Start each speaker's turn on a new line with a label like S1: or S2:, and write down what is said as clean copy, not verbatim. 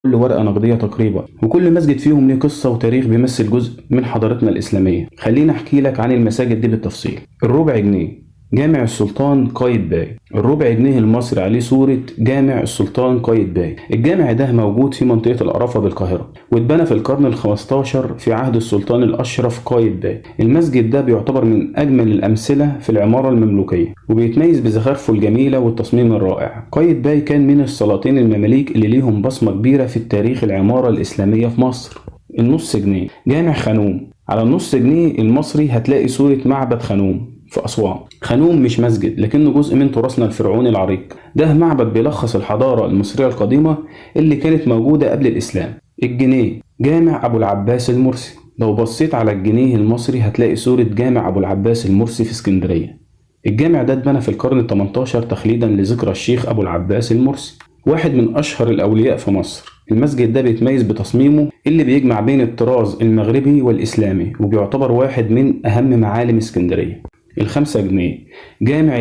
S1: كل ورقة نقدية تقريبا، وكل مسجد فيهم ليه قصة وتاريخ بيمثل جزء من حضارتنا الإسلامية. خلينا أحكي لك عن المساجد دي بالتفصيل. الربع جنيه، جامع السلطان قايتباي. الربع جنيه المصري عليه صورة جامع السلطان قايتباي. الجامع ده موجود في منطقة القرافة بالقاهرة، واتبنى في القرن ال15 في عهد السلطان الأشرف قايتباي. المسجد ده بيعتبر من أجمل الأمثلة في العمارة المملوكية، وبيتميز بزخارفه الجميلة والتصميم الرائع. قايتباي كان من السلاطين المماليك اللي ليهم بصمة كبيرة في التاريخ العمارة الإسلامية في مصر. النص جنيه، جامع خانوم. على النص جنيه المصري هتلاقي صورة معبد خانوم في أسوان. خانوم مش مسجد، لكنه جزء من تراثنا الفرعوني العريق. ده معبد بيلخص الحضارة المصرية القديمة اللي كانت موجودة قبل الإسلام. الجنيه، جامع أبو العباس المرسي. لو بصيت على الجنيه المصري هتلاقي صورة جامع أبو العباس المرسي في اسكندرية. الجامع ده اتبنى في القرن ال18 تخليدا لذكرى الشيخ أبو العباس المرسي، واحد من أشهر الأولياء في مصر. المسجد ده بيتميز بتصميمه اللي بيجمع بين الطراز المغربي والإسلامي، وبيعتبر واحد من أهم معالم اسكندرية. ال5 جنيه، جامع